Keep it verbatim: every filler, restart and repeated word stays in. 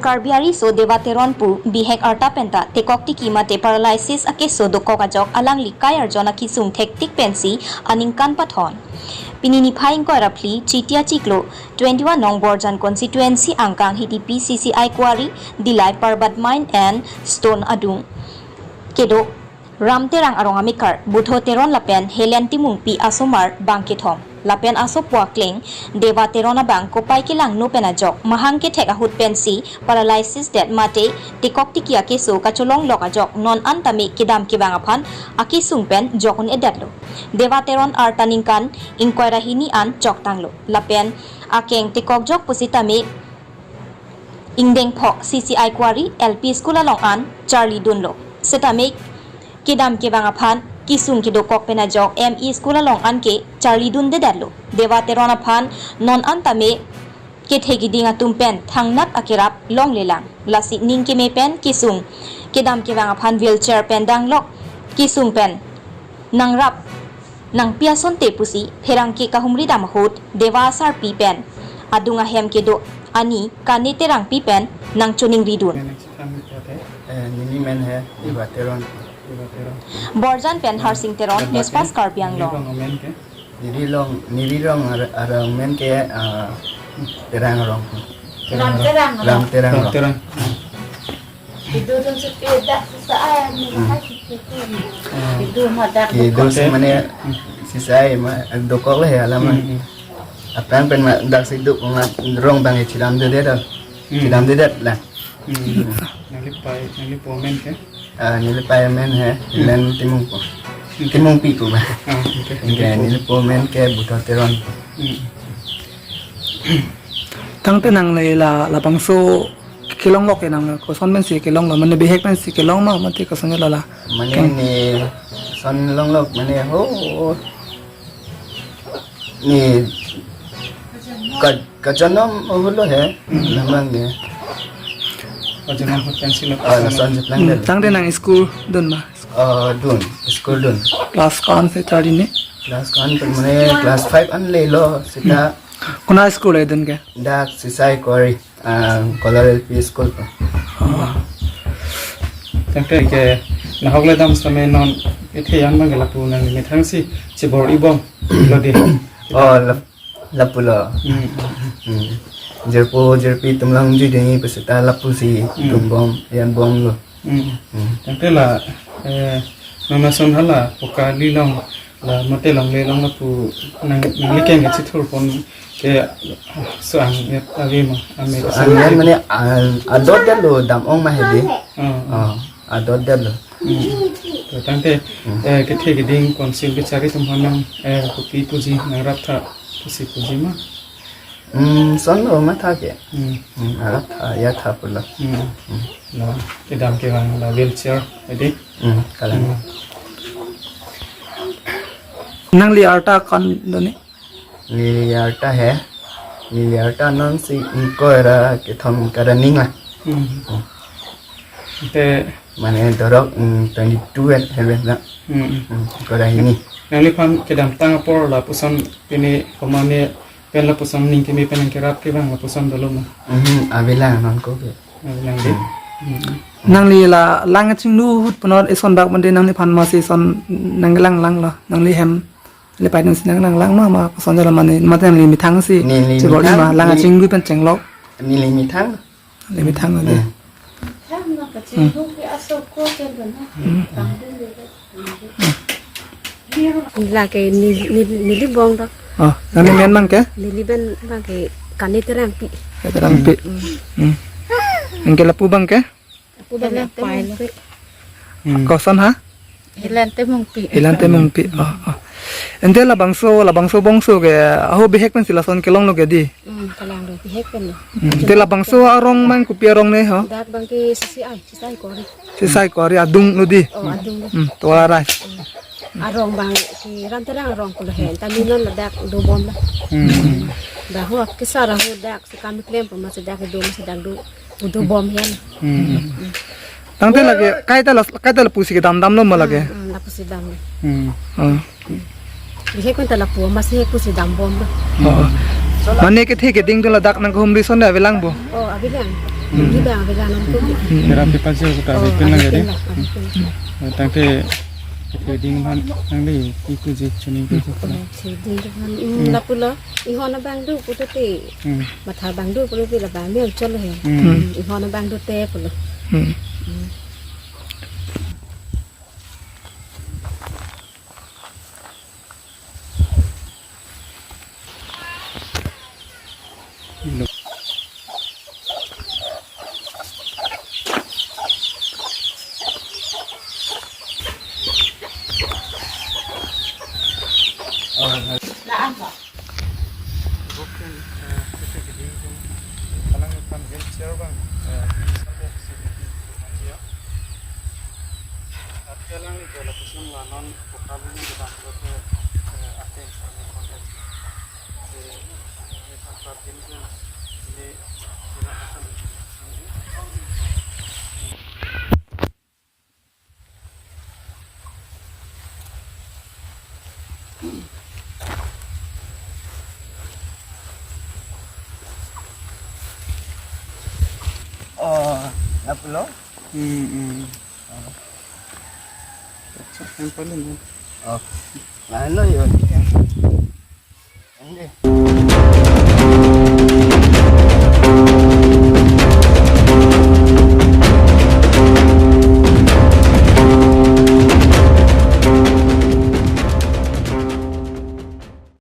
Karbi ariso Deva Teron pu bihek arta penta tekok tiki mate paralysis akeso dokok ajok alangli kai arjon akesung thektik pensi aningkan pathon. Pini niphai ingkoi ra phli Chitia chiklo twenty-one nong Borjan constituency angkang Hidipi C C I Quarry Dilai Parbat Mine and Stone adung kedo Ram Terang arong amekar Butho Teron lapen Helen Timungpi asomar bang kethom. Lapen asopo akleng Deva Teron abang kopai kelangno pen ajok mahang kethek ahut pensi paralysis det mate tekok tiki akeso kacholonglok ajok non an tame kedam kevang aphan akesung pen jok un-edetlo. Deva Teron arta ningkan ingkoi ra hini an choktanglo. Lapen akeng tekok jok pusitame ingdeng phok C C I Quarry L P School along an charlidunlo. Setame kedam kevang aphan kesung kedokok pen ajok M E School along an ke charlidundedetlo. Deva Teron aphan non an tame kethe keding atum pen thangnat akerap longlelang. Lasi ning keme pen kesung kedam kevang aphan wheelchair pen danglok kesung pen nangrap nangpi asonte pusi pherangke kahumri dam ahut Deva asarpi pen adung ahem kedo ani Kane Terangpi pen nangchoningridun. Eh, neli men he Deva Teron. Borjan pen Harsing Teron, News Fast Karbi Anglong. Neli rong, neli rong ar-, arong men ke, ah, Terang rong. Ram Terang. Ram Terang rong. Terang. Kedodun si ke dak sisa ai, ni hai si ke tu. Kedo ma dak kedo si mane sisa ai ma dokok le ya lama. Hmm, hmm. Aphrang pen ma dak si duk ma rong bang chiramdedet do. Hmm. Chiramdedet la. Hmm. Nangli pai, nangli po men ke? Ah, neli pai men he, Helen Timungpo. Hmm. Timungpi pu ba. Ah, okay. Ingke neli po men ke Butho Teron. Hmm. Tangte nangli la, labangso kelonglok ke nang koson pensi kelonglo, mane bihek pensi kelong ma, mate koson la la. Mane keng- ne koson longlok, mane ho, ne ka, kajonom ahut lo he, hmm, lamang ne. Kajonom ahut pensi lo. Ah, koson lason jeplang. Hmm, del. Tangte nang school dun ma? Ah, dun, school dun. Class ko-an si charli ne? Class ko-an pen mane class five an lelo seta. Konat school le dun ke? Dak C C I Quarry, ah, Kolar L P School pen. Oh. Tangte ke nahok le dam same non kethe an bang ke lapu nangli methang si chebor-ibomlo de. Oh, lap-, lapulo. Hmm. Hmm. Jirpo jirpi atum lang jui dengji pu seta lapusi, hmm, dumbom, yanbomlo. Hmm. Hmm. Tangte la, eh, non ason hala pokali long la mate longle long lapu nang, nangli keng kachethur pon ke so-an ya ave ma, ame so-an ya mane, ah, adotdetlo dam-ong ma hedi. Oh. Ah, adotdetlo. Hmm. To tangte, hmm, eh, kethe keding council kechari atum aphan nang, eh, kopi puji nangrap tha pusi puji ma? Hmm, son lo matha ke. Hmm. Hmm, arap tha, ya tha pulo. Hmm. Hmm. La, kedam kevang la wheelchair, edi? Hmm, kalang. Hmm. Nangli arta ko-an do ne? Neli arta he. Neli arta non si ingkoi ra kethom karaning la. Hmm. Hmm. Te mane dorok, mm, twenty-two at heaven na. Hmm. Mm, ingkoi ra hini. Nangliphan kedamtang apor lapuson pini komane pen lapuson ning keme pen nangkerap kevang lapuson dolo ma? Mhm, avelang nonko ke. Avelang de. Hmm. Hmm. Nangli la lang kachinglu ahut punon eson dak mande nangliphan masi eson nanglang langlo. Nangli hem le pai nang si nanglang lang ma, ma koson jala mane mate nangli methang si. Neli chebor-i methang, ma lang neli kachinglu pen chenglok. Neli methang. Neli methang lo de. Hmm. Lake neli, neli, neli bong dok. Oh, nangli men bang ke? Neli men bang ke Kane Terangpi. Kane Terangpi. Hmm. Hmm. Anke lapu bang ke? Lapu bang Helen pai lo. Temungpi. Hmm. Koson ha? Helen Temungpi. Helen Temungpi. Oh, oh. Ante labangso, labangso bongso ke, aho bihek pensi lason kelonglo ke di? Hmm, kelonglo, bihek pen lo. Hmm. Ante labangso arong mang kopi arong ne ho? Dak bang ke C C I, C C I Quarry. C C I Quarry adung lo di? Oh, adung lo. Hmm, tola rai. Hmm. Arong bang ke Ram Terang arong pulo he. Tami non ladak dobom la. Hmm. Dah ho kesar ho dak si kami klem pun masih dak do, masih dak do. Udo bom hian. Hmm. Tangte lake kaita la, kaita lapusi kedam damlo ma lake? Hmm, hmm, lapusi dam. Hmm. Oh. Bihek pen ta lapu, masih pusi dambomlo. Oh. Mane kethe keding tu ladak nangkehumri ason avelang bo. Oh, avelang. Hmm. Di bang avelang nangkehumri. Hmm. Terapi pajir kita Oh, avepin lang avelang, jadi. Avelang. Eh, tangte keding man nangli iku je chuni ku je. Oh, keding man, hmm, Hmm. lapulo. Ihon abang do pulote. Hmm. Matha abang do pulote labang me cholo he. Hmm. Hmm. Ihon abang do te pulo. Hmm. Hmm. Oh, lapulo? Hmm, hmm. Oh. Acha, yang paling, ya. Oh. Nah, lo yo. Ini.